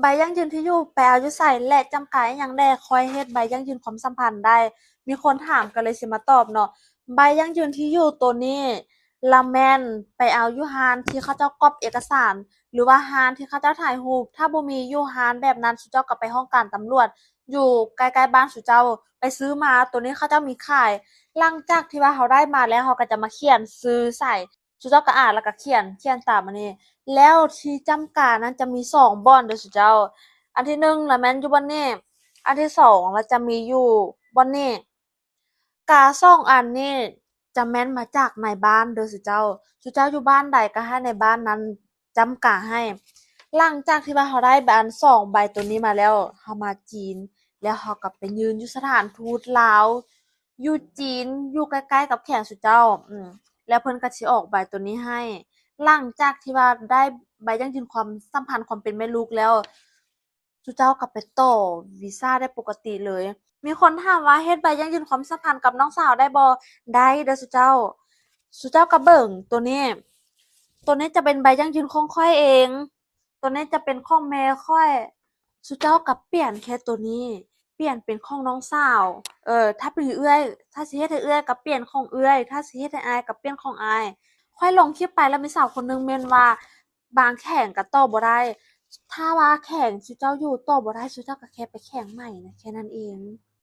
ໃບຢັ້ງຢືນທີ່ຢູ່ໄປເອົາຢູ່ໃສ ແລະ ຈຳກາອີ່ຫຍັງແດ່ ຄ່ອຍເຮັດໃບຢັ້ງຢືນຄວາມສຳພັນໄດ້? ມີຄົນຖາມ ກໍເລີຍຊິມາຕອບເນາະ. ໃບຢັ້ງຢືນທີ່ຢູ່ໂຕນີ້ລະແມ່ນໄປເອົາຢູ່ຮ້ານທີ່ເຂົາເຈົ້າກອບເອກະສານ ຫຼືວ່າຮ້ານທີ່ເຂົາເຈົ້າຖ່າຍຮູບ. ຖ້າບໍ່ມີຢູ່ຮ້ານແບບນັ້ນ ສຸເຈົ້າກໍໄປຫ້ອງການຕຳຫຼວດຢູ່ໃກ້ໆບ້ານສຸເຈົ້າ ໄປຊື້ມາ. ໂຕນີ້ເຂົາເຈົ້າມີຂາຍ. ຫຼັງຈາກທີ່ວ່າເຮົາໄດ້ມາແລ້ວ ເຮົາກໍຈະມາຂຽນຊື່ໃສ່ ສຸເຈົ້າກໍອ່ານແລ້ວກໍຂຽນ ຂຽນຕາມອັນນີ້. ແລ້ວທີ່ຈຳການັ້ນຈະມີສອງບ່ອນເດີສຸເຈົ້າ. ອັນທີໜຶ່ງລະແມ່ນຢູ່ບ່ອນນີ້, ອັນທີສອງລະຈະມີຢູ່ບ່ອນນີ້. ກາສອງອັນນີ້ຈະແມ່ນມາຈາກນາຍບ້ານເດີສຸເຈົ້າ. ສຸເຈົ້າຢູ່ບ້ານໃດກໍໃຫ້ນາຍບ້ານນັ້ນຈຳກາໃຫ້. ຫຼັງຈາກທີ່ວ່າເຮົາໄດ້ອັນສອງໃບໂຕນີ້ມາແລ້ວ ເຮົາມາຈີນ ແລ້ວເຮົາກໍໄປຍື່ນຢູ່ສະຖານທູດລາວ ຢູ່ຈີນ ຢູ່ໃກ້ໆກັບແຂວງສຸເຈົ້າ. ອືມ ແລ້ວເພິ່ນກໍຊິອອກໃບໂຕນີ້ໃຫ້. ຫຼັງຈາກທີ່ວ່າໄດ້ໃບຢັ້ງຢືນຄວາມສຳພັນຄວາມເປັນແມ່ລູກແລ້ວ ສຸເຈົ້າກໍໄປຕໍ່ວີຊາໄດ້ປົກກະຕິເລີຍ. ມີຄົນຖາມວ່າເຮັດໃບຢັ້ງຢືນຄວາມສຳພັນກັບນ້ອງສາວໄດ້ບໍ່? ໄດ້ເດີສຸເຈົ້າ. ສຸເຈົ້າກໍເບິ່ງໂຕນີ້, ໂຕນີ້ຈະເປັນໃບຢັ້ງຢືນຂອງຂ້ອຍເອງ, ໂຕນີ້ຈະເປັນຂອງແມ່ຂ້ອຍ. ສຸເຈົ້າກໍປ່ຽນແຄ່ໂຕນີ້ ປ່ຽນເປັນຂອງນ້ອງສາວ. ເອີ ຖ້າເປັນເອື້ອຍ, ຖ້າຊິເຮັດໃຫ້ເອື້ອຍກໍປ່ຽນຂອງເອື້ອຍ, ຖ້າຊິເຮັດໃຫ້ອ້າຍກໍປ່ຽນຂອງອ້າຍ. ຂ້ອຍລົງຄລິບໄປແລ້ວມີສາວຄົນໜຶ່ງເມັ້ນວ່າ ບາງແຂວງກໍຕໍ່ບໍ່ໄດ້. ຖ້າວ່າແຂວງທີ່ເຈົ້າຢູ່ຕໍ່ບໍ່ໄດ້ ເຈົ້າກໍແຄ່ໄປແຂວງໃໝ່ນະ ແຄ່ນັ້ນເອງ.